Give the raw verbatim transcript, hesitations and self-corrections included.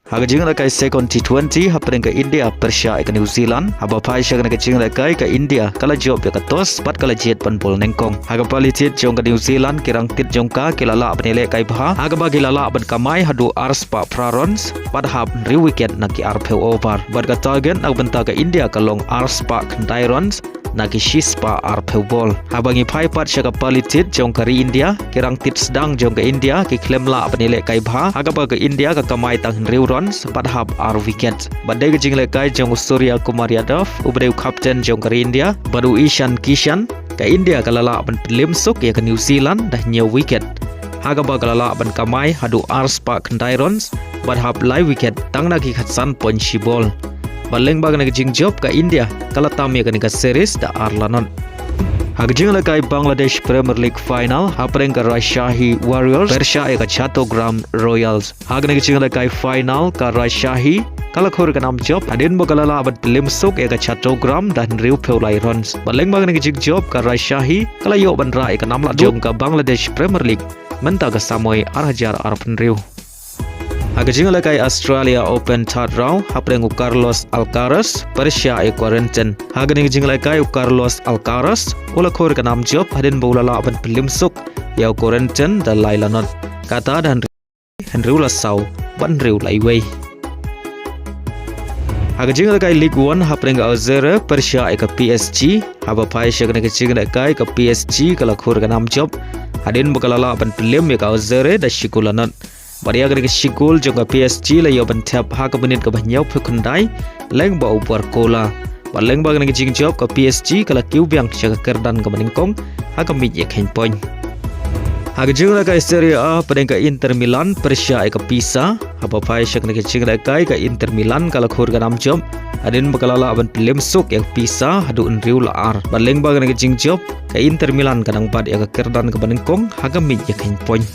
Ha ka jingïalehkai second T twenty hapdeng ka India pyrshah ïa ka New Zealand, haba phai sha kane ka jingïalehkai ka India ka la jop ïa ka toss bad ka la jied ban bol nyngkong. Ha ka pali thied jong ka New Zealand ki rangtit jong ka ki la lah ban ïalehkai bha, ha kaba ki la lah ban kamai haduh ar spah phra runs bad hap hynriew wicket na ki arphew over. Bad ka target na ka bynta ka India ka long ar spah khyndai runs na ki shi spah arphew bol. Haba ngi phai pat sha ka pali thied jong ka ri India, ki rangtit sdang jong ka India ki khlem lah ban ïalehkai bha, ha kaba ka India ka kamai tang hynriew runs bad hap ar wicket. Bad dei ka jingïalehkai jong u Surya Kumar Yadav, uba dei u captain jong ka ri India, bad u Ishan Kishan, ka India ka la lah ban pynliem suk ïa ka New Zealand da hynñiew wicket, ha kaba ka la lah ban kamai haduh ar spah khyndai runs bad hap lai wicket tang na ki khatsan point shi bol. Bad lyngba kane ka jingjop ka India ka la tam ïa kane ka series da ar la not. Ha ka jingïalehkai Bangladesh Premier League final hapdeng ka Rajshahi Warriors pyrshah ïa ka Chattogram Royals. Ha kane ka jingïalehkai final ka Rajshahi ka la khur ka nam jop hadien ba ka la lah ban pynliem suk ïa ka Chattogram da hynriewphew lai runs. Bad lyngba kane ka jingjop ka Rajshahi ka la ïoh ban rah ïa ka nam la jong ka Bangladesh Premier League mynta ka samoi ar hajar arphew hynriew. Ha ka jingïalehkai Australia Open third round hapdeng u Carlos Alcaraz pyrshah ïa u Quaranten. Ha kane ka jingïalehkai u Carlos Alcaraz u la khur ka nam jop hadien ba u la lah ban pynliem suk ïa u Quaranten da lai la not, kata da hynriew la saw bad hynriew la iwei. Ha ka jingïalehkai Ligue One hapdeng ka Auxerre pyrshah ïa ka P S G, haba phai sha kane ka jingïalehkai ka P S G ka la khur ka nam jop hadien ba ka la lah ban pynliem ïa ka Auxerre da shi gol la not. Bad ïa kane ka shi gol jong ka P S G la ïoh ban thep ha ka minit kaba hynñiewphew khyndai lyngba u Barcola. Bad lyngba kane ka jingjop ka P S G ka la kiew biang sha ka kyrdan kaba nyngkong ha ka miej ïakheiñ point. Ha ka jingïalehkai Serie A hapdeng ka Inter Milan pyrshah ïa ka Pisa, haba phai sha kane ka jingïalehkai ka Inter Milan ka la khur ka nam jop hadien ba ka la lah ban pynliem suk ïa ka Pisa haduh hynriew la ar. Bad lyngba kane ka jingjop ka Inter Milan ka dang bat ïa ka kyrdan kaba nyngkong ha ka miej ïakheiñ point.